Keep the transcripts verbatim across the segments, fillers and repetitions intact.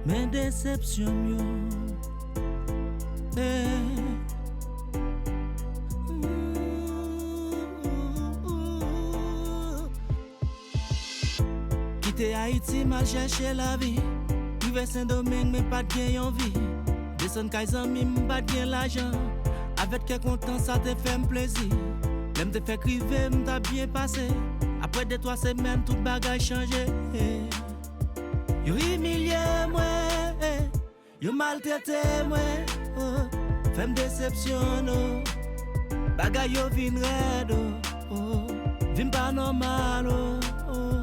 Men desepsyon m yo. Eh. Kite Ayiti, m al chèche lavi. Rive Sendomeng, men pa t gen yon vi. Desann kay zanmi m, m pa t gen lajan. Avèk kè kontan, sa te fè m plezi. Lè m te fèk rive, m t ap byen pase. Apre de twa semèn, tout bagay chanje. Yo imilye mwen, yo maltrete mwen, oh, fè m desepsyonnen, oh. Bagay yo vin rèd, oh, oh. Vi m pa nòmal, oh, oh.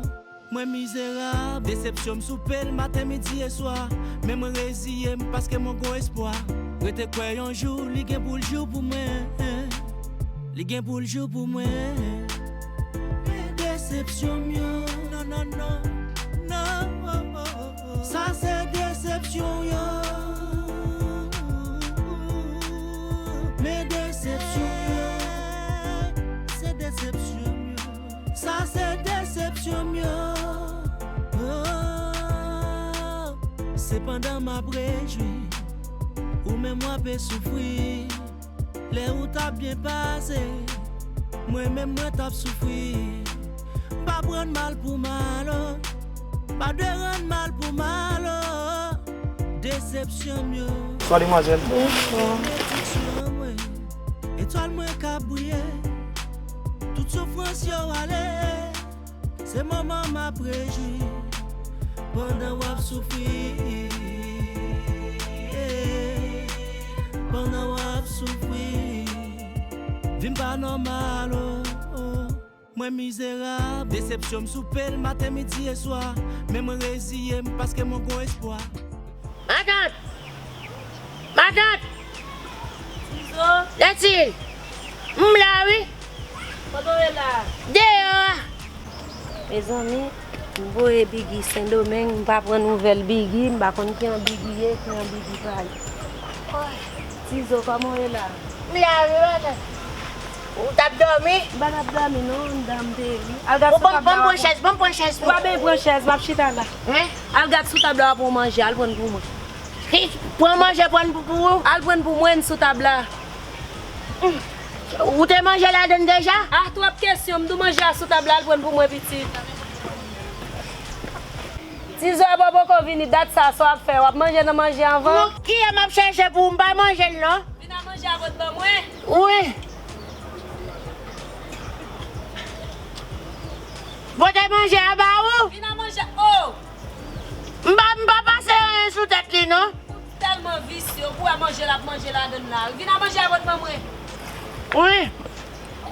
Mwen mizerab, desepsyon m soupe l maten, midi e swa. Men mwen reziye m paske mwen gon espwa. Rete kwè yon jou, li gen pou l jou pou mwen. Li gen pou l jou pou mwen. Men desepsyon m yo. Non, non, non, non. Sa se desepsyon yo. Men desepsyon yo. Se desepsyon yo. Sa se desepsyon m yo. Oh, sepandan m ap rejwi, ou menm w ape soufri. Lè ou t ap byen pase, mwen menm mwen t ap soufri. M pa pran mal pou mal, oh. M pa dwe rann mal pou mal, oh. Desepsyon m yo. Bonswa, demwazèl. Bonswa. Benediksyon mwen, etwal mwen k ap briye. Tout soufrans yo ale. Se moman m ap rejwi pandan w ap soufri. Pandan w ap soufri. Vi m pa nòmal, oh, oh. Mwen mizerab, desepsyon m soupe l maten, midi e swa. Men mwen reziye m paske mwen gon espwa. Matant! Matant! Tizo! Lètil! M la wi! Kote w ye la? Deyò a! Mezanmi, m voye Bigi Sendomeng, m pa pran nouvèl Bigi, m pa konn ki an Bigi ye, ki an Bigi pa ye. Tizo, kòman w ye la? M la wi, matant. Ou t ap dòmi? M pa t ap dòmi non, anndan m te ye wi. Al gad sou tab la. Ban m pran chèz, ban m pran chèz tou. Ou pa bezwen pran chèz, m ap chita la. Al gad sou tab la, w ap pran manje, al pran pou mwen. Pran manje, pran pou, pou ou. Al pran pou mwen sou tab la. Ou te manje ladann deja? Ah, twòp kesyon, m di w manje a sou tab la, al pran pou mwen pitit. Tizo, e bò poko vini, dat sa, sa w ap fè? W ap manje nan manje anvan? Non, kiyè m ap chèche pou ou? M pa manje l non. Vin a manje a pot ban mwen. Wi. Pote manje a ba ou? Vin a manje, oh! M pa, m pa pase anyen sou tèt li non. Ou tèlman visye, ou kwè manje l ap manje ladann la. Vin a manje a pot ban mwen. Wi.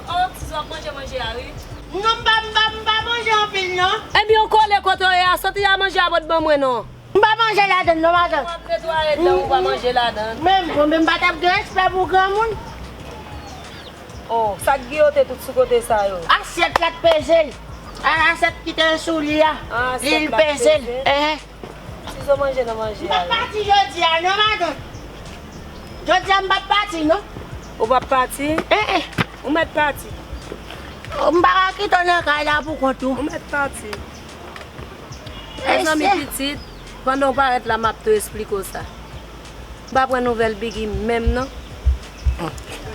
Oh, Tizo ap manje manje a, wi. Non, m pa, m pa, m pa manje anpil non. Ebyen, w kole kote w ye a, soti a manje a pot ban mwen non. M pa manje ladann non, matant. W ap netwaye dan, ou pa manje ladann. Men, bon, men m pa t ap gen respè pou granmoun. Oh, sa k giyote tout sou kote sa yo? Asyèt la t peze l. A, asyèt ki te sou li a. Ah, asyèt la t peze l. Enhen. Tizo manje nan manje a. M p ap pati jodi a non, matant. Jodi a m p ap pati non. Ou p ap pati? Enhen. Ou mèt pati. M pa ka kite w nan kay la pou kont ou. Ou mèt pati. Mezanmi pitit, pandan w parèt la, m ap tou esplike w sa. M pa pran nouvèl Bigi menm non.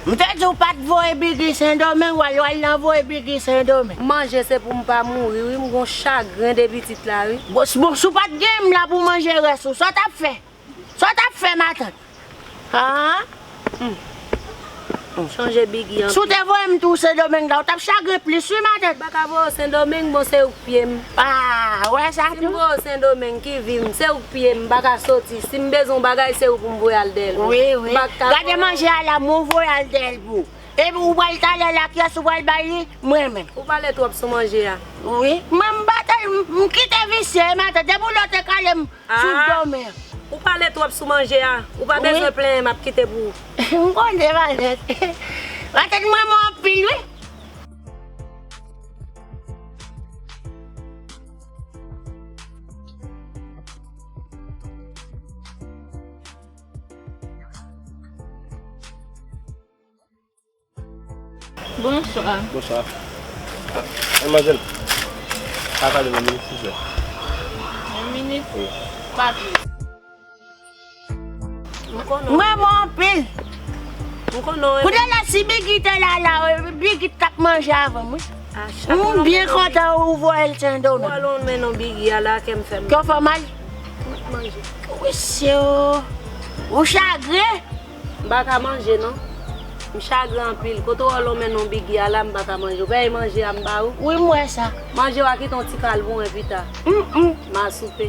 M te di w pa t voye Bigi Sendomeng, w al, w al nan voye Bigi Sendomeng. Manje se pou m pa mouri wi, m gon chagren de pitit la wi. Bon, s-, bon, si w pa t gen m la pou manje rès ou, sa w t ap fè? Sa w t ap fè, matant? Ah? Hmm. Chanje Bigi anpil. Si w te voye m tou Sendomeng la, w t ap chagren plis wi, matant. M pa ka voye w Sendomeng, bon, se ou k pye m. Ah, w wè sa tou? Si m voye w Sendomeng, ki vi m? Se ou k pye m, m pa ka soti. Si m bezwen yon bagay, se ou pou m voye al dèyè l. Wi, wi. M pa ka voye w. Gade manje a la, m voye al dèyè l pou ou. Epi ou pral talè la, kiyès ou pral bay li? Mwen menm. Ou pale twòp sou manje a. Wi. Mwen m pa t, m, m kite visye, matant. Depi w lè w te kale m, sou dòmi. Ou pale twòp sou manje a. Ou pa bezwen plenyen, m ap kite pou ou. M konnen, matant. Matant, mwen renmen w anpil, wi. Bonswa. Bonswa. Madmwazèl, pa pale nan minit, silvouplè. Yon minit? Wi. Pa plis. M konnen w. M renmen w anpil. M konnen w renmen. Kounye a la, si Biggy te la la, Biggy t ap manje avè m, wi. M byen kontan ou voye l Sendomeng. Ou al lonmen non Biggy a la, kè m fè m. Kè w fè w mal? M ap manje. Wi, se ou. Ou chagren? M pa ka manje non. M chagren anpil. Kote w al lonmen non Biggy a la, m pa ka manje. Ou peye manje a m ba ou? Wi, m wè sa. Manje w a kite yon ti kal pou mwen pita. M a soupe.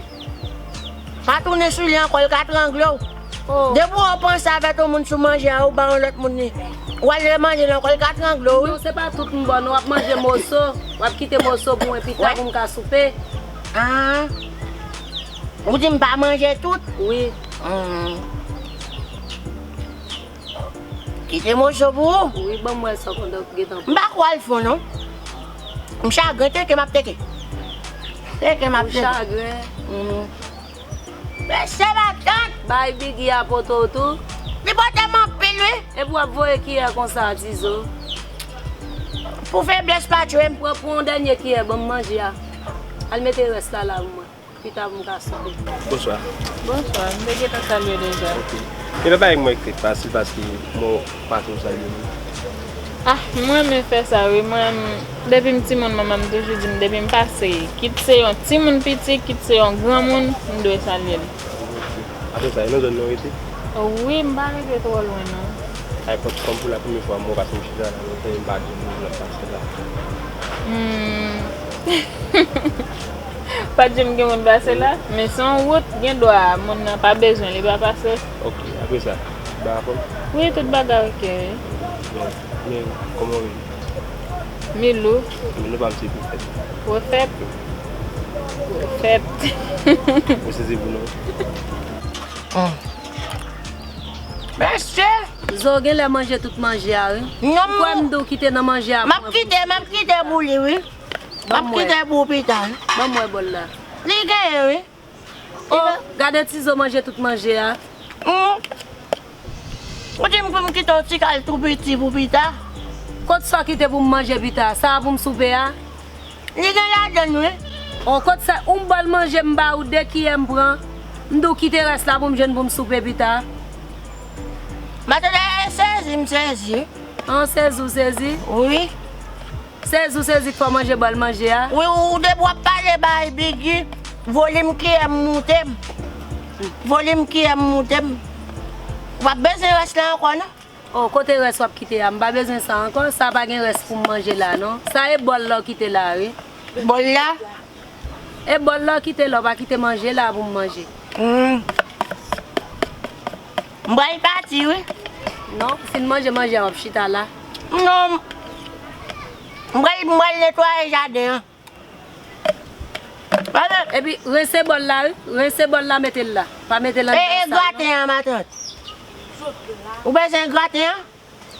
Pa tounen sou li ankò, l ka trangle w. Oh. Depi w panse avèk yon moun sou manje a, ou ba yon lòt moun li. W al remanje l ankò, l ka trangle w, wi. Non, se pa tout m ba w non, w ap manje moso. W ap kite moso pou mwen pita pou m ka soupe. Ah. Ou di m pa manje tout? Wi. Hmm. Kite moso pou ou. Wi, ban m wè sa w kontan gentan. M pa kwè l fon non. M chagren, teke m ap teke. Teke m ap teke. Ou chagren? Hmm. Mesye matant! Bay Biggy a pote w tou. Li pote m anpil, wi. Epi w ap voye kiyè konsa, Tizo. Pou feblès pa tchwe m. Pran, pran yon dènye kiyè, ban m manje a. Al mete rès la la pou mwen. Pita pou m ka soupe. Bonswa. Bonswa, m te gentan salye w deja. Ok. E pa bay mwen kèk fasil paske mwen pa twò salye moun. Ah, m renmen fè sa wi. Mwen, depi m timoun, manman m toujou di m, depi m pase, kit se yon timoun piti, kit se yon granmoun, m dwe salye l. Apre sa, e nan zòn nan w rete? Wi, m pa rete twò lwen, non. Ay, pòt kòm pou la premye fwa m wè w pase m chita la, m pa gen moun nan pase la. Hmm. Pa t janm gen moun pase la, men se yon wout, gen dwa moun nan pa bezwen li pa pase. Ok, apre sa, tout bagay anfòm? Wi, tout bagay ok, wi. Bon, men kòman w rele? Milou. Milou pa m se Pwofèt. Pwofèt? Pwofèt. Ou sezi pou non? Hmm. Mesye! Zo genlè manje tout manje a, wi. Non, m kwè m di w kite nan manje a pou mwen. M ap kite, m ap kite pou li, wi. M ap kite pou ou pita, wi. Ban m wè bòl la. Li genyen, wi. Oh, gade Tizo manje tout manje a. Hmm. Ou di m pou m kite yon ti kal tou piti pou pita? Kot sa w kite pou m manje pita? Sa a pou m soupe a? Li gen ladann, wi. Oh, kot sa, yon bòl manje m ba ou, de kiyè m pran. M di w kite rès la pou m jwenn pou m soupe pita. Matant, e sezi m sezi. An, sezi w sezi? Wi. Sezi w sezi k fè w manje bòl manje a? Wi, ou depi w ap pale bay Biggy, volim kiyè m moute m. Volim kiyè m moute m. W ap bezwen rès la ankò, non? Oh, kote rès w ap kite a? M pa bezwen sa ankò, sa pa gen rès pou m manje la, non. Sa e bòl la w kite la, wi. Bòl la? E bòl la w kite la, w pa kite manje la pou m manje. Hmm. M pral pati, wi. Non, fin manje manje a, w ap chita la. Non. M pral, m pral netwaye jaden an. Epi, rense bòl la, wi. Rense bòl la, mete l la. Pa mete l anndan sa, non. E, e graten an, matant? Ou bezwen graten an?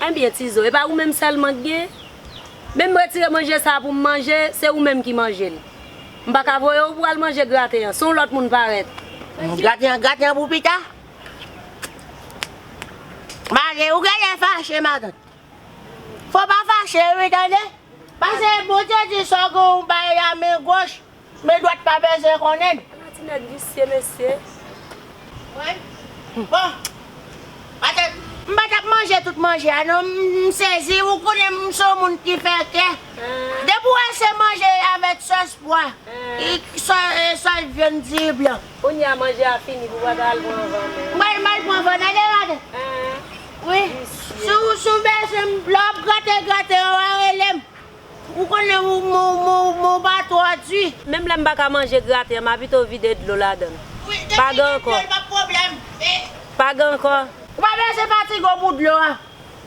Ebyen, Tizo, e pa ou menm sèlman k gen? Men m retire manje sa a pou m manje, se ou menm ki manje l. M pa ka voye w pou w al manje graten an, se yon lòt moun parèt. Graten an, graten an pou pita? M ale, ou genlè fache, matant. Fò w pa fache, wi, tande? Paske Bondye di sa w gen w bay a men goch, men dwat pa bezwen konnen. Ala ti nèg visye, mesye. Mwen? Bon. Atè, m pa t ap manje tout manje a, non, m, m sezi, ou konnen m se yon moun ki fè kè. Depi w wè se manje avèk sòs pwa, e, sò-, e, sòs vyann diri blan. Kounye a manje a fini pou w pa ta al pran van, men. M pral, m pral pran van, ale, matant. Wi. Si w, si w bezwen m, lè w ap grate, grate, w a rele m. Ou konnen ou, m, m, m, m pa twò di. Menm lè m pa ka manje graten an, m a pito vide dlo ladan l. Pa gen ankò. Pa gen ankò. Ou pa bezwen fatige w pou dlo a.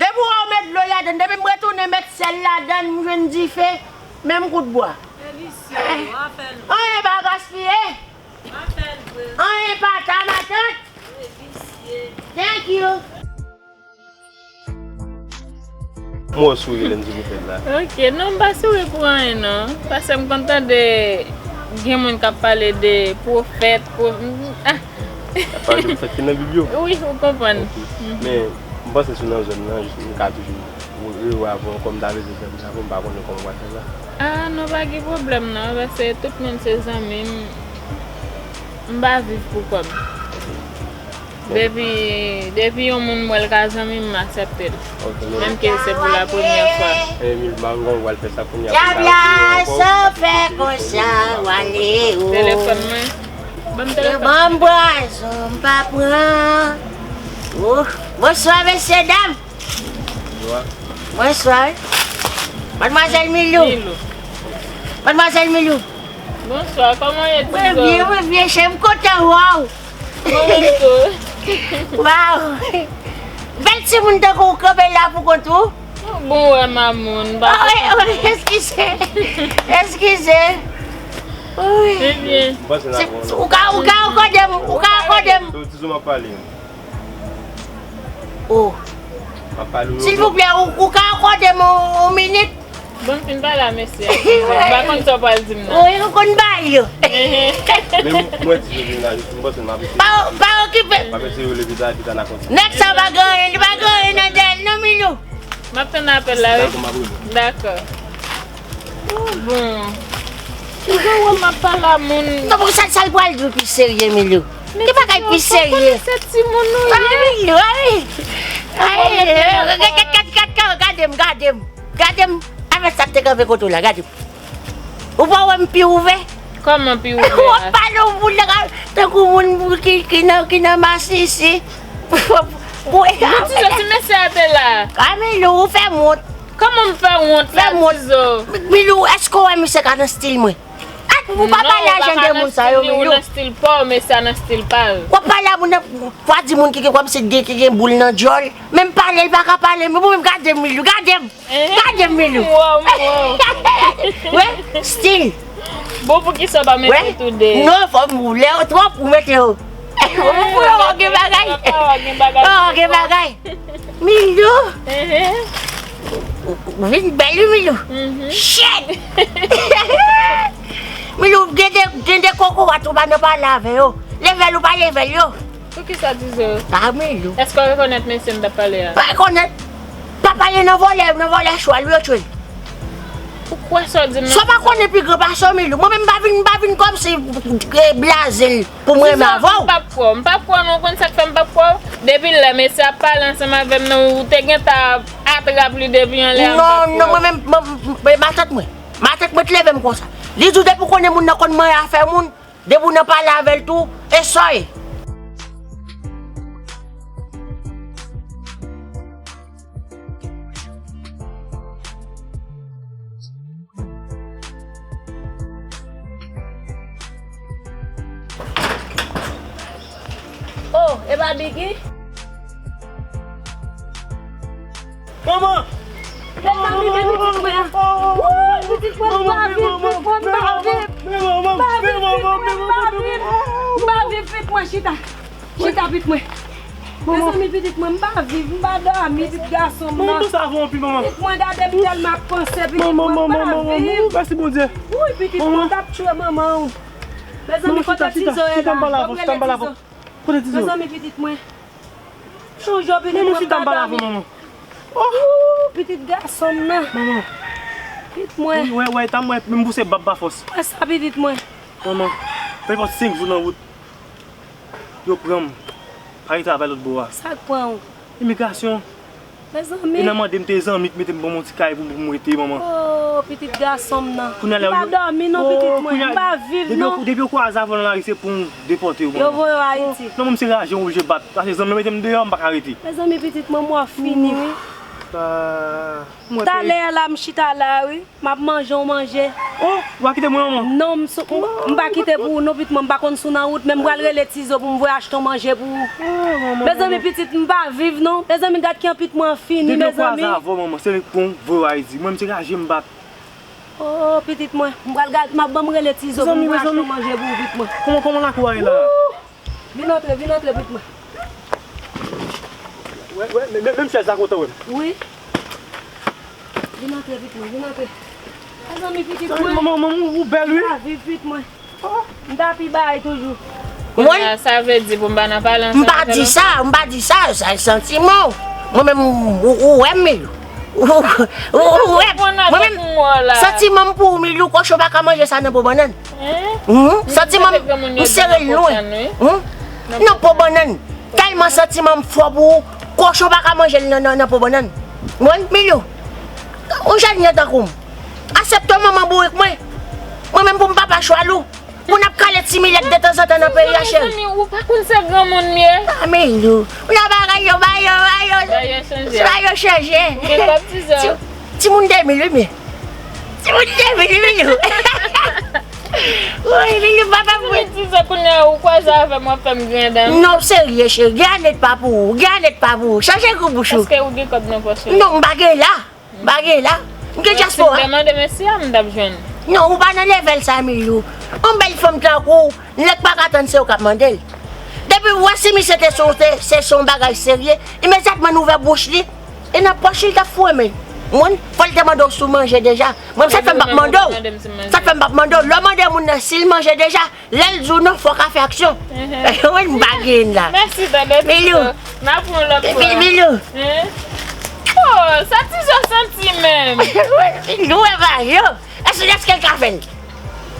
Depi w wè w met dlo ladan l, depi m retounen met sèl ladan l, m jwenn dife, menm kout bwa. Anyen pa gaspiye. Anyen pa ta, matant. Thank you. M wè w souri lè m di w pou fèt la. Ok, non, m pa souri pou anyen, non. Paske m konn tande gen moun k ap pale de pwofèt, pwo-, ah. Ap pale de pwofèt ki nan Bib yo? Wi, ou konprann. Ok. Men, m panse si w nan zòn nan, m ka toujou rewè avè w ankò, m ta bezwen zanmi avè w, m pa konnen kòman w pral fè sa. Ah, non, pa gen pwoblèm, non, paske tout moun se zanmi m. M pa viv pou kò m. Depi, depi yon moun m wè l ka zanmi m, m aksepte l. Ok, men. Menm ke se pou la premyè fwa. E, Mil, m pa konn w al fè sa kounye a. Dyab la, sa w fè konsa, w ale, o. Telefòn mwen. Ban m telefòn. Yo ban m pwazon, m pa pran. O, bonswa, mesye, dam. Bonswa. Bonswa. Madmwazèl Milou. Milou. Madmwazèl Milou. Bonswa, kòman w ye, Tizo? Mwen byen, mwen byen, chè, m kontan wè w. Mwen menm tou. Waw. Bèl timoun tankou w kanpe la pou kont ou. Bon, wè, mamoun, m pa konprann. Ah, wi, wi, eskize. Eskize. Wi. Ebyen. Se, ou ka, ou ka akòde m, ou ka akòde m. Tizo, m ap pale. Oh. M ap pale w. Silvouplè, ou, ou ka akòde m yon, yon minit? Bon, m fin pale a mesye a. M pa konn sa w pral di m nan. Wi, ou konn bay yo. Men mwen di yo vin la, m panse m ap eseye. Pa, pa okipe. M ap eseye rele pita, pita n a kontinye. Nèg sa pa gen anyen, li pa gen anyen nan dèyè l non, Milou. M ap tann apèl la, wi. Dakò, m ap rele. Dakò. Oh, bon. Ou ka wè m ap pale a moun. Non, bon, sa, sa l pral di w pi serye, Milou. Ki bagay pi serye? Sa timoun ou ye. Ay, Milou, ay. Ay, gad, gad, gad, gad, gade m, gade m. Gade m avèk sa k te kanpe kote w la, gade m. Ou pa wè m pi ouvè? Kòman pi ouvè a? W ap pale w boul la, tankou moun ki, ki nan, ki nan masisi. Bon, ti Zo, ti mesye a te la. A, Milou, ou fè m wont. Kòman m fè wont la, Tizo? Milou, èske w wè misye ka nan stil mwen? Ak ou pa pale a jan de moun sa yo, Milou. Non, ou pa ka nan stil li, ou nan stil pa w, mesye a nan stil pa l. W ap pale a moun nan, w a di moun ki gen kòmsi gen, ki gen boul nan djòl. Men m pale, l pa ka pale, men bon, men gade m, Milou, gade m. Gade m, Milou. Wow, wow. Wè, stil. Bon, poukisa w pa mete tou de? Non, fò m, lè yo twòp, ou mete yo. Pou yo wè gen bagay. Gen bagay. Oh, gen bagay. Milou. Ou vin bèl, wi, Milou. Shit. Milou, gen de, gen de kokorat ou pa nan pale avè yo. Leve l ou pa leve l yo. Poukisa Tizo? Ah, Milou. Èske w rekonèt mesye m t ap pale a? Pa rekonèt. Pa pale nan vòlè, nan vòlè chwal, wi, yo tchwe l. Ou kwè sa w di m nan? Sa w pa konnen pi gran pase w, Milou. Mwen menm, m pa vin, m pa vin kòmsi, eh, blaze l pou m renmen avè w. M p ap kwè w, m p ap kwè w non, ou konn sa k fè m p ap kwè w? Depi lè mesye ap pale ansanm avè m nan, ou te gentan atrap li depi anlè a, m p ap kwè w. Non, non, mwen menm, mwen, mwen, matant mwen, matant mwen te leve m konsa. Li di w depi w konnen moun nan konn manyen afè moun, depi w nan pale avè l tou, e sa w ye. Oh, e pa Biggy? Manman! Mezanmi, men pitit mwen an. Wouy, pitit mwen, m pa viv, pitit mwen, m pa viv. M pa viv, pitit mwen, m pa viv. M pa viv, pitit mwen, chita. Chita, pitit mwen. Mezanmi, pitit mwen, m pa viv, m pa dòmi, pitit gason m nan. Manman, sa va anpil, manman. Pitit mwen, gade m tèlman ap panse, pitit mwen, m pa viv. Manman, mèsi Bondye. Wouy, pitit mwen, w t ap tchwe manman w. Mezanmi, kote Tizo ye la? Fò m rele Tizo. Kote Tizo? Mezanmi, pitit mwen. Chonje w, pitit mwen, m pa dòmi. Manman, chita, m pale avè w, manman. Oh! Wou, pitit gason m nan. Manman. Pitit mwen. Wi, wè, wè, tanm wè, menm pou se bab pa fòs. Wè sa, pitit mwen. Manman, fè pòt senk jou nan wout. Yo pran m. Pa rete avè lòt bò a. Sa k pran w? Imigrasyon. Mezanmi. E nan mande m te zanmi k mete m ban m yon ti kay pou, pou m rete, manman. Oh, pitit gason m nan. Kounye a la, m pa dòmi non, pitit mwen. M pa viv non. Depi yo kwaze avè w nan lari, se pou m depòte w, manman. Yo voye w Ayiti. Non, mwen se raje m oblije bat. Paske zanmi an mete m deyò, m pa ka rete. Mezanmi, pitit mwen, m wè w fini, wi. Ah, m wè. Talè a la, m chita la, wi. M ap manje yon manje. Oh, ou pa kite mwen, manman? Non, m sou, m pa kite pou ou non, pitit mwen, m pa konn si w nan wout, men m pral rele Tizo pou m voye achte yon manje pou ou. Oh, manman. Mezanmi, pitit, m pa viv non. Mezanmi, gad kijan pitit mwen an fini, mezanmi. Depi yo kwaze avè w, manman, se pou m voye w Ayiti. Mwen, m se raje m bat. Oh, pitit mwen, m pral gad, m ap, ban m rele Tizo pou m voye achte yon manje pou ou, pitit mwen. Kòman, kòman lakou a ye la? Wouh! Vin antre, vin antre, pitit mwen. Wè, wè, men, men, menm chèz la kontan wè m. Wi. Vin antre, pitit mwen, vin antre. Mezanmi, pitit mwen. Manman, manman, ou bèl, wi. M pa viv, pitit mwen. M ta pi bay toujou. Kounye a, sa vle di pou m pa nan pale ansanm avè l ankò? M pa di sa, m pa di sa, sa e santiman w. Mwen menm, ou, ou wè m, Milou. Ou, ou, ou wè m. Mwen menm, santiman m pou ou, Milou, kochon pa ka manje sa nan po bannann. Santiman m, m sere l lwen. Nan po bannann. Tèlman santiman m fò pou ou, kochon pa ka manje l nan, nan, nan po bannann. Mwen, Milou, yon jèn nèg tankou m, aksepte yon manman bourik mwen. Mwen menm pou m papa chwal ou. Pou n ap kale ti milèt detanzantan nan peyi a, cheri. Mezanmi, ou pa konn se granmoun m ye. Ah, Milou, ou nan bagay yo, bagay yo, bagay yo. Bagay yo chanje. Bagay yo chanje. Ou gen kòb, Tizò? Ti, timoun de mil, wi, men. Timoun de mil, wi, Milou. Woy, Milou, papa m. Timoun Tizò, kounye a, ou kwaze avè m, w ap fè m griyen dan. Non, serye, cheri. Gen anèt pa pou ou. Gen anèt pa pou ou. Chanje gou bouch ou. Èske ou gen kòb nan pòch ou? Non, m pa gen la. M pa gen la. M gen dyaspora. Si m te mande mesye a, m t ap jwenn. Non, ou pa nan level sa, Milou. Yon bèl fanm tankou w, nèg pa ka tann se ou k ap mande l. Depi w wè si misye te se, te, se, se yon bagay serye, imedyatman l ouvè bouch li, e nan pòch li, l t ap foure men. Mwen, fò l te mande w si w manje deja. Mwen, sa k fè m p ap mande w. Sa k fè m p ap mande w. Lè w mande moun nan si l manje deja, lè l di w non, fò w ka fè aksyon. Mwen, m pa gen la. Mèsi, tande, Milou. Tizò. N a pran yon lòt fwa. Milou. Hein? Oh, sa Tizò santi menm. Milou, e pa yo. Èske, èske l ka fè l?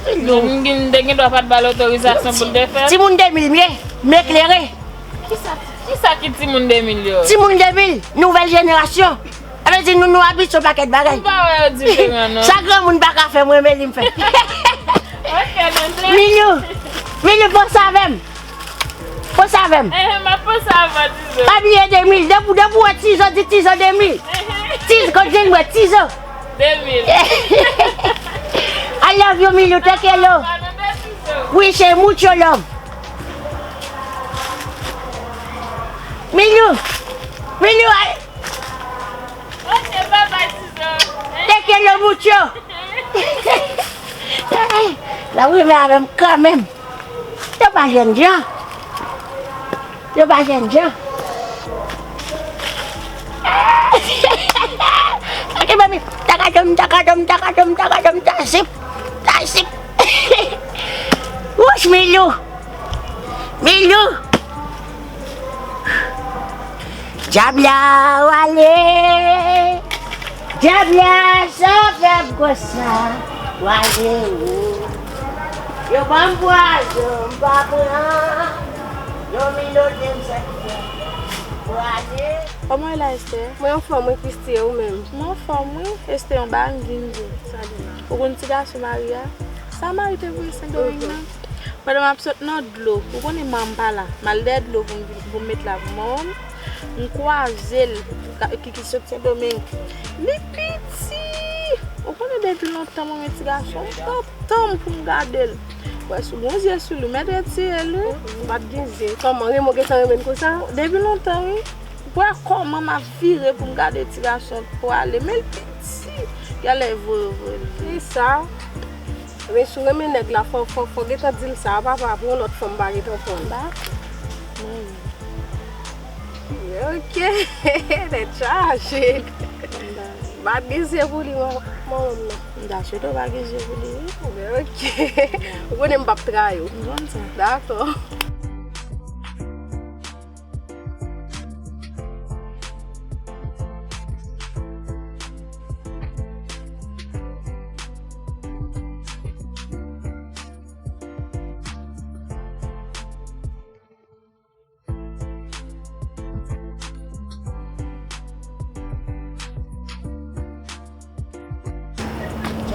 Milou. M gen, m te gen dwa pa t ba l otorizasyon pou l te fè l. Timoun de mil m ye, m eklere. Kisa, kisa ki timoun de mil yo? Timoun de mil, nouvèl jenerasyon. Sa vle di nou, nou abitye yon pakèt bagay. M pa wè yo diferan, non. Sa granmoun pa ka fè, mwen, men li m fè. Ok, nan jè. Milou, Milou, panse avè m. Panse avè m. Eh, m ap panse avè w, Tizò. Pa bliye de mil. Depi, depi w wè Tizò, di Tizò de mil. Tizò, kote w wè Tizò? De mil. I love you, Milou. Te quiero. Wi, cheri, mucho love. Milou. Milou, ay. Ok, bye bye, Tizò. Te quiero mucho. L ap rive avè m kanmenm. Yo pa jènjan. Yo pa jènjan. Gade, mami. Takadom, takadom, takadom, takadom, tasip, tasip. Wouch, Milou. Milou. Dyab la, w ale. Dyab la, sa w fè m konsa? W ale, wi. Yo ban m pwazon, m pa pran. Yo milote m, sa k fè. W ale. Kòman w ye la, Esther? Mwen anfòm, wi, Christie, e ou menm? Mwen anfòm, wi. Esther, yon bagay m vin di w. Sa li la? Ou konn ti gason Maria? Sa Marie te voye Sendomeng nan? Pandan m ap sot nan dlo, ou konnen manman m pa la. M al dèyè dlo pou m vin, pou m met la pou manman m. M kwaze l, ka, ki, ki sot Sendomeng. Li piti! Ou konnen depi lontan mwen renmen ti gason, m pran tan m pou m gade l. Wè, sou gon zye sou li, ou mèt retire l, wi. Ou pa t gen zye. Kòman, Raymond gentan renmen l konsa? Depi lontan, wi. Wè kòman m ap vire pou m gade ti gason prale, men l piti. Genlè voye, voye l. Kisa? Men si w renmen nèg la, fò, fò, fò gentan di l sa, papa, pou yon lòt fanm pa gentan pran l. Ba. Mwen. Ok. Tèt chaje. Ba. M pa t gen zye pou li, man-, manman m nan. M ta swete w pa gen zye pou li, wi. Ok. Ou konnen m p ap trayi w. M konn sa. Dakò.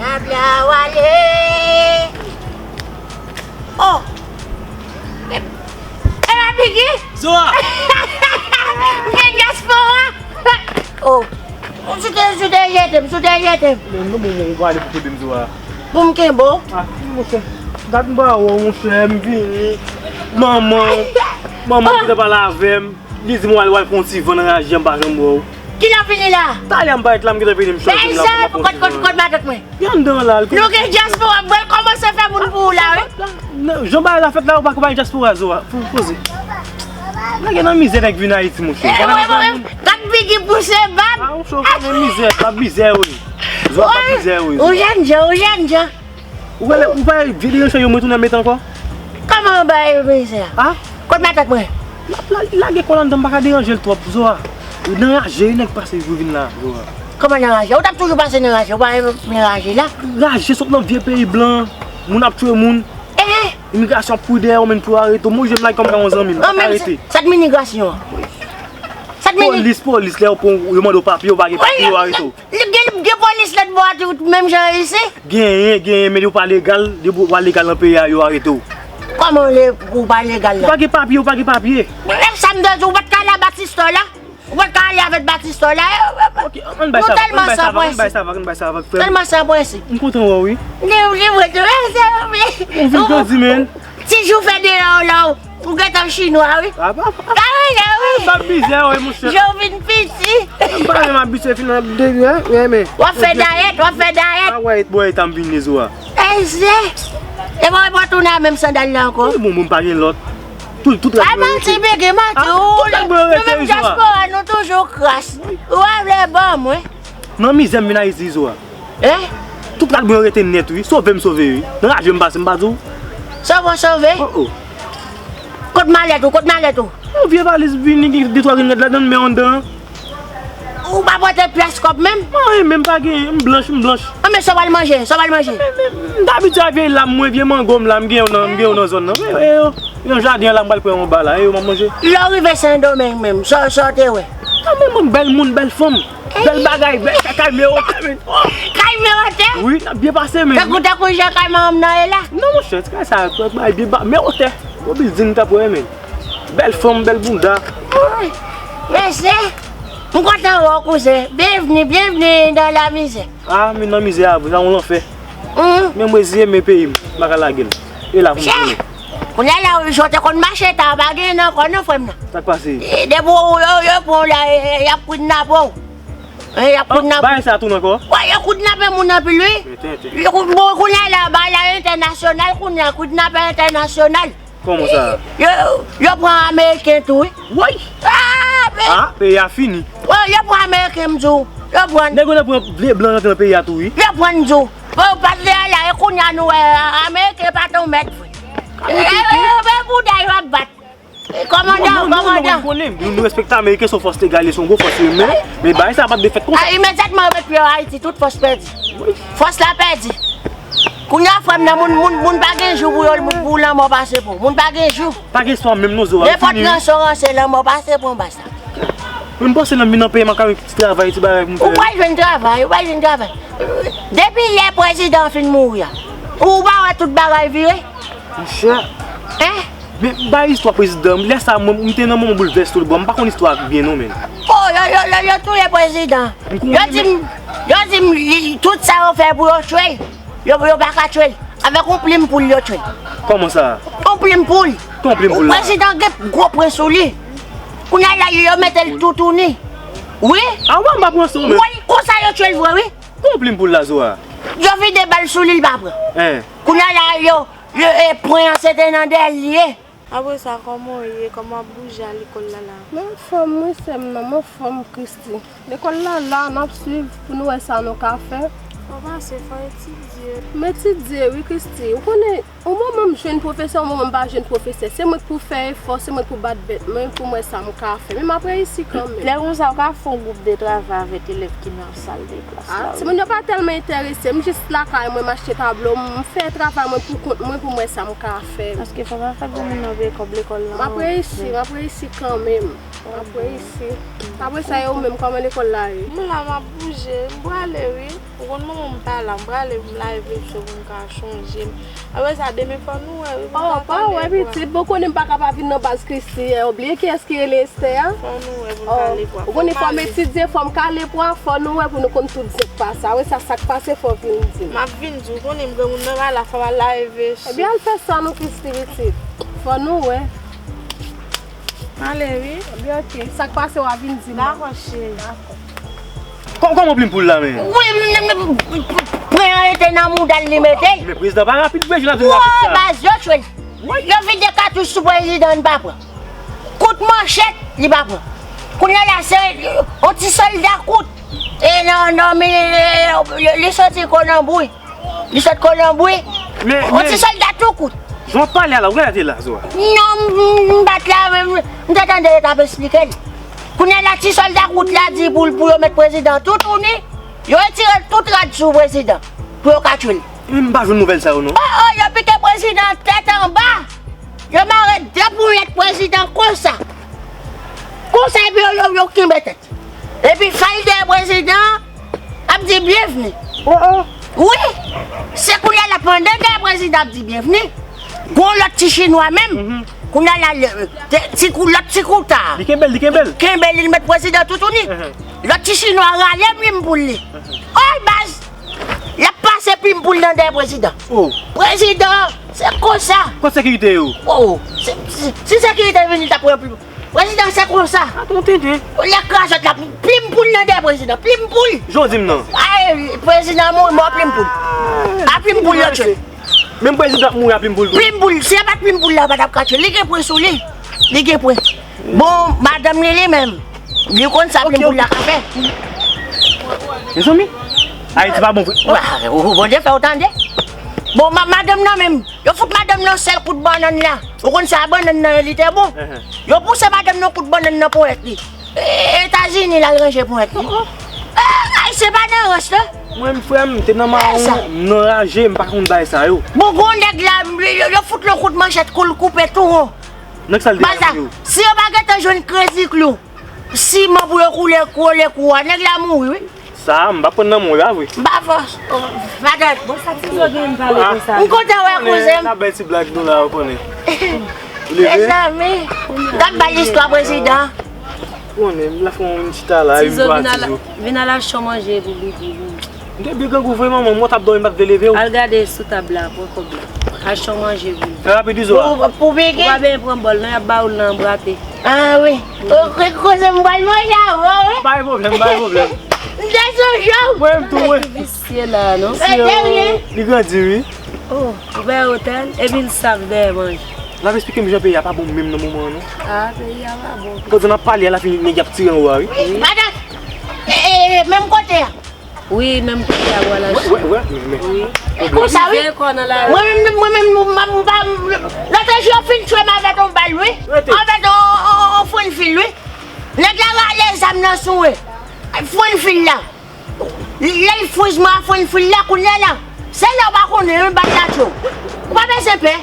Dyab la, w ale. Oh! E, e pa Biggy? Zoa! M gen dyaspora! Oh! Si w te, si w te jete m, si w te jete m. Men nou bon, bon, ou pale pou kenbe m, Zoa. Pou m kenbe w? Ah, monchè. Gad m pa wè w, monchè, m vini. Manman, manman ki te pale avè m. Li di m w al, w al pran yon ti van nan raje a, m pa janm wè w. Kilè w vini la? Talè m parèt la, m gentan vini, m chanje m la pou m ap pran yon ti van. Kot, kot, kot matant mwen? Li anndan la, l konn. Nou gen dyaspora, m pral kòmanse fè moun pou ou la, wi. Nan, jan bagay la fèt la, ou pa konprann dyaspora, Zoa. Pou poze. Lage nan mizè nèg vin Ayiti, monchè. Eh, wi, wi, wi. Gad Biggy pouse bab. Ah, ou chou, ou pa nan mizè, pa mizè, wi. Zoa, pa mizè, wi. Ou jènjan, ou jènjan. Ou wè, ou pa vye deranjan yo, mwen tounen mete ankò? Kòman w bay mizè a? A? Kot matant mwen? L ap la, li lage kò l anndan, m pa ka deranje l twòp, Zoa. Nan raje, yon nèg pase pou vin la, Zoa. Kòman nan raje? Ou t ap toujou pase nan raje, ou pa renmen raje la? Raje sot nan vye peyi blan, moun ap tchwe moun. Eh! Imigrasyon ap kouri dèyè w, menm pou yo arete w. Mwen, jem like kòm yon zanmi m, pa ka arete. Sa k imigrasyon an? Sa k mini- Polis, polis, lè yo pran w, yo mande w papye, ou pa gen papye, yo arete w. Li gen, li gen polis lòt bò a tou, menm jan isi? Genyen, genyen, men yo pa legal, depi w pa legal nan peyi a, yo arete w. Kòman ou pa legal la? Ou pa gen papye, ou pa gen papye. Sa m te di w, ou pa t ka ale a Batistò la? Ou pa t ka ale avèk Batistò la? Ok, ann bay sa, ann bay sa, ann bay sa, ann bay sa, frè m. Tèlman san prensip. M kontan wè w, wi. Li, li vre tou, wi. Ou vin grandi, menn. Ti jou fè deyò la, ou gentan chinwa, wi. Gade la, wi. M ap mizè, wi, monchè. Jan w vin piti. M pa menm abitye fin ap de, wi, men. W ap fè dayèt, w ap fè dayèt. A wè, bò eta m vin de zo a. Eze. E bon, e bon, tounen a menm sandal la ankò. Wi, bon, bon, m pa gen lòt. Tout, tout rad mwen rete. Manti, bege, manti. Tout rad mwen rete, wi, zo a. Nou menm dyaspora, nou toujou kras. Ou pa vle ban mwen. Nan mizè m vin Ayiti, zo a. Hein? Tout rad mwen rete nèt, wi. Sove m sove, wi. Nan radyo m pase, m pa di w. Sove w sove? Oh, oh. Kot malèt ou? Kot malèt ou? Yon vye valiz vini, gen de twa grenn rad ladan l, men anndan an. Ou pa pote pyès kòb menm? Mwen menm pa genyen, m blanch, m blanch. Anben, sa w pral manje? Sa w pral manje? Men, men, m t abitye a vye lam mwen, vye mango m la, m gen yo nan, m gen yo nan zòn nan. Men, men, yo, nan jaden an la, m pral pran yon ba la, e yo m ap manje. Lè w rive Sendomeng menm, sa, sa w te wè? Nan men mwen, bèl moun, bèl fanm, bèl bagay, bèl kay, kay mè otè, men. Kay mè otè? Wi, n ap byen pase, men. Tankou, tankou jan kay manman m nan ye la? Non, monchè, ti kay sa, bagay byen ba, mè otè. Gwo bilding n t ap wè, men. Bèl fanm, bèl bounda. Wi. Mesye, m kontan wè w, kouzen. Bienvenue, bienvenue dans la misère. Ah, men nan mizè a vre, sa yon lanfè. Mhm. Men m reziye m, men peyi m, m pa ka lage l. E la pou m tounen. Kounye a la, jan w te konn mache ta, pa gen ankò non, frè m nan. Sa k pase? E, depi w, yo, yo pran w la, e, e, y ap kidnape w. E, y ap kidnape w. Bagay sa tounen ankò? Wi, yo kidnape moun anpil, wi. Yo kou-, bon, kounye a la, bagay la entènasyonal, kounye a, kidnapè entènasyonal. Kòman sa? Yo, yo pran Ameriken tou, wi. Woy! Ah, men. Ah, peyi a fini. Yo, yo pran Ameriken, m di w. Yo pran. Nèg yo nan pran vye blan rantre nan peyi a tou, wi. Yo pran, m di w. Bon, ou pa t la, la, e kounye a nou wè, Ameriken pa t yon mèt vre. E, e, e, e, bouda yo ap bat. E, kòmandan, kòmandan. Nou, nou, nou, nou konnen, nou, nou respekte Ameriken, se yon fòs te gaye, se yon gwo fòs yo ye, men, men bagay sa pa t dwe fèt konsa. Ah, imedyatman yo met pye yo Ayiti, tout fòs pèdi. Wi. Fòs la pèdi. Kounye a, frè m nan, moun, moun, moun pa gen jou pou yo, pou lanmò pase pran. Moun pa gen jou. Pa gen espwa menm non, zo a. Nenpòt ranson ranse, lanmò pase pran baz la. Mwen, m panse lè m vin nan peyi m, m ap ka jwenn ti travay, ti bagay pou m fè. Ou pral jwenn travay, ou pral jwenn travay. Depi lè prezidan an fin mouri a, ou pa wè tout bagay vire? Monchè. Hein? Men, bay istwa prezidan, lè sa, mwen, m te nan moman boulvès tout bon, m pa konn istwa byen non, men. Oh, yo, yo, yo, yo touye prezidan. Yo di m, yo di m, li, tout sa yo fè pou yo tchwe l. Yo, yo pa ka tchwe l. Avèk yon plim poul yo tchwe l. Kòman sa? Yon plim poul. Yon plim poul la. Prezidan gen gwo pwen sou li. Kounye a la, yo mete l toutouni. Wi. A, w pa pran sou men. Wi, konsa yo tchwe l vre, wi. Yon plim poul la, zo a. Yo vide bal sou li, l pa pran. Hein. Kounye a la, yo, yo, e, pwen an se te nan dèyè l li ye. Apre sa, kòman w ye? Kòman w ap bouje a lekòl la la? Mwen anfòm wi, sè m nan, m anfòm, Christy. Lekòl la la, n ap swiv pou nou wè sa nou ka fè. Fò pase, fò etidye. M etidye wi, Christy. Ou konnen, yon moman m jwenn pwofesè, yon moman m pa jwenn pwofesè. Se mwen k pou fè efò, se mwen k pou bat bèt mwen pou m wè sa m ka fè. Men m ap reyisi kanmenm. Lè konsa, ou ka fè yon gwoup de travay avèk elèv ki nan sal de klas la. Ah, timoun yo pa tèlman enterese. M jis lakay mwen, m achte tablo, m fè travay mwen pou kont mwen pou m wè sa m ka fè. Paske fò m ap fè granmoun nan peye kòb lekòl la. M ap reyisi, m ap reyisi kanmenm. M ap reyisi. Apre sa, e ou menm, kòman lekòl la ye? M la, m ap bouje. M prale, wi. Ou konn manman m pa la, m prale, m lave vechon pou m ka chonje m. Apre sa, demen fò nou wè, wi, pou n ka pale pwa. Oh, pa wè, pitit, bon, konnen m pa ka pa vin nan baz Christy, eh, ou bliye kiyès ki rele Esther a? Fò nou wè pou n ka pale pwa. Ou konnen fò m etidye, fò m kale pwa, fò nou wè pou nou konn tout zen k pase. Apre sa, sa k pase, fò w vin di m. M ap vin di w, konnen m granmoun nan pa la, fò m al lave vechon. Ebyen, al fè sa non, Christy, pitit. Fò nou wè. Ale, wi. Ebyen, oke. Sa k pase, w a vin di m. Dakò, cheri. Dakò. Kò-, kòman plim poul la, men? Wi, m, m, m, m, pran an rete nan mouda l, li mete l. Men prezidan pa rapid vre, Jonathan rapid sa. Baz, yo tchwe l. Yo vide katouch sou prezidan, li pa pran. Kout manchèt, li pa pran. Kounye a la, se yon ti sòlda kout. E nan, nan, men, li, li soti Konanbri. Li sot Konanbri. Men, yon ti sòlda tou kout. Jan w ap pale a la, ou genlè te la, zo a. Non, m, m, m pa t la, men m, m te tande yo t ap esplike l. Kounye a la, ti sòlda kout la di pou, pou yo met prezidan toutouni. Yo retire tout rad sou prezidan pou yo ka tchwe l. Mwen menm m pa jwenn nouvèl sa yo non. Oh, oh, yo pike prezidan tèt anba. Yo mare de ponyèt prezidan konsa. Konsa, epi yo, yo, yo kenbe tèt. Epi fè l dèyè prezidan ap di byenvni. Oh, oh. Wi. Se kounye a l ap mande dèyè prezidan ap di byenvni. Gon lòt ti chinwa menm. Mhm. Kounye a la, le, de, ti kou, lòt ti kouta. Li kenbe l, li kenbe l. Kenbe l, li met prezidan toutouni. Mhm. Lòt ti chinwa rale plim pou li. Mhm. Oy, baz! L ap pase plim pou l nan dèyè prezidan. Oh. Prezidan, se konsa. Kot sekirite yo? Oh, si, si, si sekirite vini, l t ap pran plim. Prezidan, se konsa. Atann, tenten. Olye krazèt la, plim pou l nan dèyè prezidan. Plim pou l. Jan w di m nan. Ay, prezidan mouri, mò plim pou l. A plim pou l yo tchwe. Menm prezidan ap mouri a plim pou l tou. Plim pou l. Si se pa t plim pou l la, yo pa t ap ka tchwe l. Li gen pwen sou li. Li gen pwen. Bon, madanm li, li menm, li konn sa plim pou l la ka fè. Mezanmi, Ayiti pa bon vre. Wa, ou, Bondye fè w tande. Bon, ma-, madanm nan menm, yo fout madanm nan sèl kout bannann la. Ou konn sa bannann nan ye, li te bon. Ehe. Yo pouse madanm nan kout bannann nan ponyèt li. E, Etazini l al ranje ponyèt li. E, ay, se pa nan rans, non. Mwen, frè m, te nan mawon, m nan raje, m pa konn bagay sa yo. Bon, gon nèg la, yo, yo fout l yon kout manchèt kou l koupe tou won. Nèg sa l te fè pou yo? Si yo pa gentan jwenn kredi klou, siman pou yo koule, kole kou a, nèg la mouri, wi. Sa, m pa pran nan men w la vre. M pa fòs. Oh, madanm. Bon, sa Tizo gen m pale konsa. M kontan wè kouzen m. N ap bay ti blag nou la, ou konnen. Ou leve? Mezanmi, gad bay istwa prezidan. Ou konnen, m la fè yon chita la, epi m vwa Tizo. Vin al achte yon manje pou Bibi vini. M te byen grangou vre, manman, m wè w t ap dòmi, m pa t vle leve w. Al gade sou tab la, pran kòb la. Achte yon manje pou li. Fè rapid, Izo a. Pou, pou Biggie. Ou pa benyen pran bòl, non, y ap ba ou l nan anbrate. Ah wi. Ok, koze m pral manje avè w, wi. Pa gen pwoblèm, pa gen pwoblèm. M te sonje w. Mwen menm tou, mwen. Visye la, non? Visye, li grandi, wi. Oh, ou bay otèl, epi l sav dèyè manje. L ap esplike m jan peyi a pa bon menm nan moman an, non. Ah, peyi a pa bon. Pandan n ap pale a, la fini, nèg y ap tire anwo a, wi. Wi. Madanm, e, e, e, menm kote a. Wi, menm kote a, wè la. Wè, wè, wè, men, men. Wi. Konsa, wi. Mwen menm, mwen menm, m, m, m, m, lòt jou, yo fin tchwe m avèk yon bal, wi. Rete. Avèk yon, yon, yon, yon frenn fil, wi. Nèg la rale zam nan sou mwen. Frenn fil la. Lè l friz mwen a frenn fil la, kounye a la. Se lè w pa konnen, wi, bal la cho. Ou pa bezwen pè.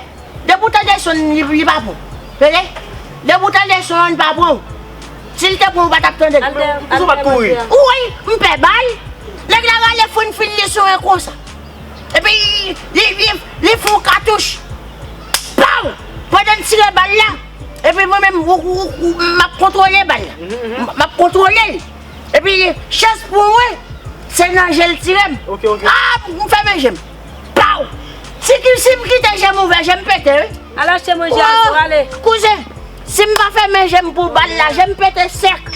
Depi w tande son, li, li pa bon. Tande? Depi w tande son an, li pa bon. Si l te bon, ou pa t ap tande l. Alvè, Alvè, Alvè. Wi, m pè bal. Nèg la rale frenn fil li sou mwen konsa. Epi li, li, li, li fè yon katouch. Paw! Pandan l tire bal la, epi mwen menm, ou, ou, ou, m ap kontwole bal la. Mhm, mhm. M, m ap kontwole l. Epi, chans pou mwen, se nan je l tire m. Ok, ok. Ah, m fèmen je m. Paw! Si ki, si m kite je m ouvè, je m pete, wi. Al achte manje a, ale. Kouzen, si m pa fèmen je m pou bal la, je m pete sèk.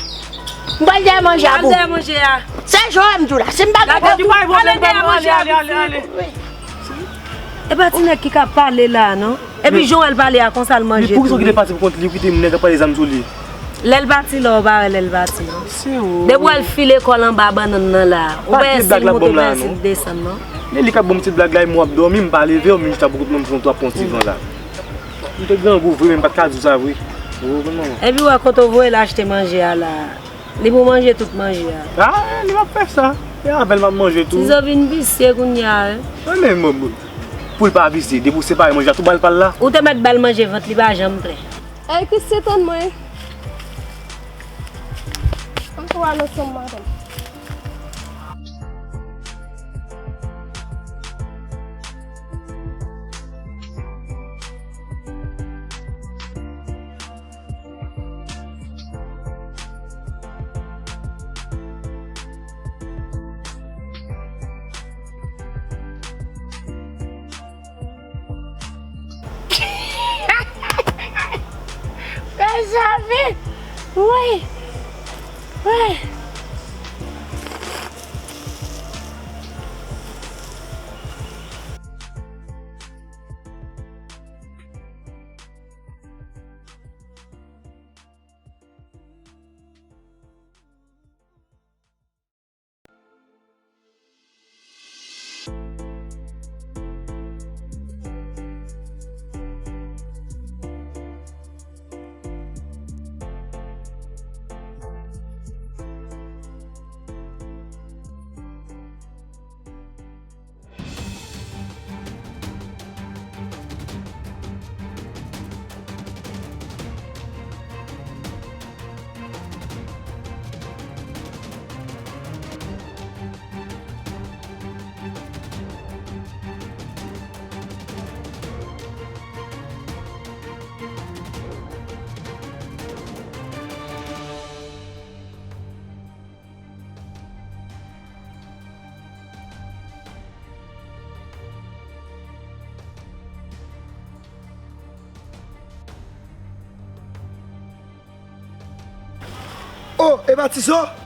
M pral dèyè manje a pou. Al dèyè manje a. Se jan m di w la, si m pa gen. Ale dèyè manje a pou fini. Wi. E pa ti nèg ki ka pale la, non. Epi jan w wè l pale a, konsa l manje tou. Men poukisa w kite l pati pou kont li, ou kite nèg ap pale zam sou li? Lè l pati la, ou pa wè lè l pati, non. Depi w wè l file kò l anba bannann nan la, ou pa wè si l monte oubyen si l desann, non. Men li k ap ban m ti blag la, e mwen w ap dòmi, m pa leve w, men jis ap pou kont mwen, m pran tou ap pran ti van la. M te grangou vre, men m pa t ka di w sa vre. Ou konprann, manman? Epi w wè kote w voye l achte manje a la. Li pou manje tout manje a. Ah, li p ap fè sa. E avè l m ap manje tou. Tizo vin visye kounye a, wi. Wi, men, men, men, pou l pa visye, depi w separe manje a, tou ba l pa l la. Ou te mèt ba l manje, vant li pa janm plen. Ey, Christie, tann mwen. Ann tou al ansanm, madanm. Mezanmi! Wi! Wi! Oh, e pa Tizo?